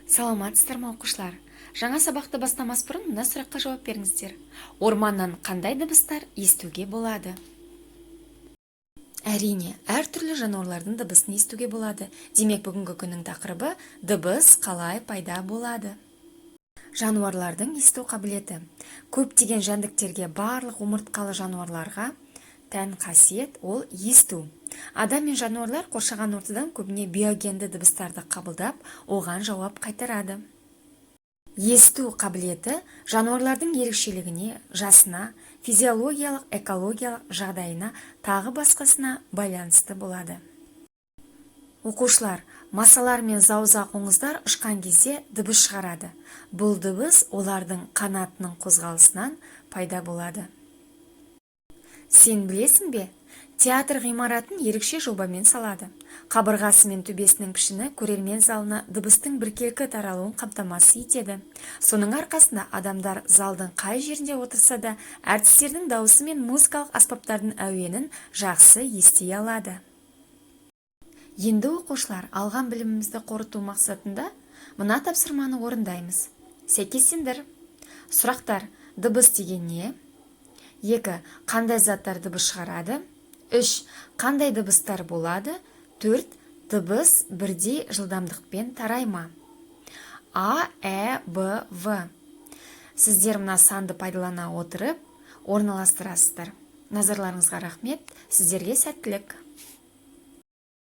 Саламатсыздар ма, оқушылар? Жаңа сабақты бастамас бұрын мына сұраққа жауап беріңіздер: орманнан қандай дыбыстар естуге болады? Әрине, әртүрлі жануарлардың дыбысын естуге болады. Демек, бүгінгі күннің тақырыбы: дыбыс қалай пайда болады? Жануарлардың есту қабілеті. Көптеген жәндіктерге, барлық омыртқалы жануарларға тән қасиет – ол есту. Адам мен жануарлар қоршаған ортадан көбіне биогенді дыбыстарды қабылдап, оған жауап қайтарады. Есту қабілеті жануарлардың ерекшелігіне, жасына, физиологиялық, экологиялық жағдайына, тағы басқасына байланысты болады. Оқушылар, масалар мен зауза қоңыздар ұшқан кезде дыбыс шығарады. Бұл дыбыс олардың қанатының қозғалысынан пайда болады. Сен білесің бе? Театр ғимаратын ерекше жобамен салады. Қабырғасы мен төбесінің пішіні көрермен залына дыбыстың біркелкі таралуын қамтамасыз етеді. Соның арқасында адамдар залдың қай жерінде отырса да, әртістердің дауысы мен музыкалық аспаптардың әуенін жақсы ести алады. Енді, оқушылар, алған білімімізді қорыту мақсатында мына тапсырманы орындаймыз. Сәйкестендір. Сұрақтар: дыбыс деген не? Екі: қандай заттар дыбыс шығарады? Үш: қандай дыбыстар болады? Төрт: дыбыс бірдей жылдамдықпен тарай ма? А, Ә, Б, В. Сіздер мына санды пайдалана отырып орналастырасыздар. Назарларыңызға рахмет, сіздерге сәттілік!